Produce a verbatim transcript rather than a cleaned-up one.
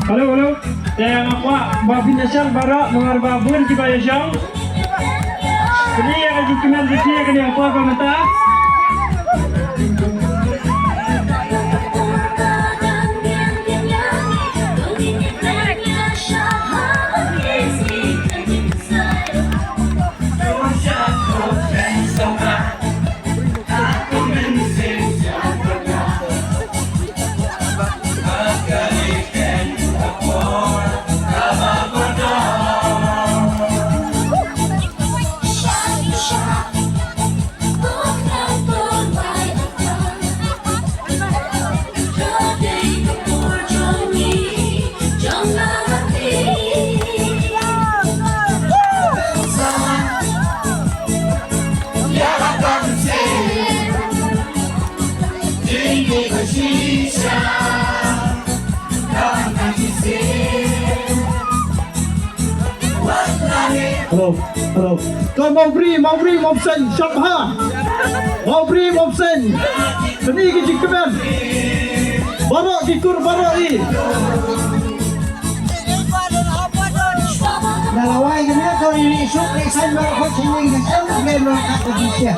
Hello, hello. Te nga kwah ba phin ïa shad baroh namar ba bun kiba ïa shong. Phi ïa ka jingkmen phi ïa kane ka por ba mynta. Hello, hello. Ko Mawbri, Mawbri, Mawbseiñ, shabha. Mawbri, Mawbseiñ. Kane ki jingkmen. Baroh ki kur baroh i. Na lawai kane ko ini suk ni san baroh ko sini ni san ni lo ka ko di sia.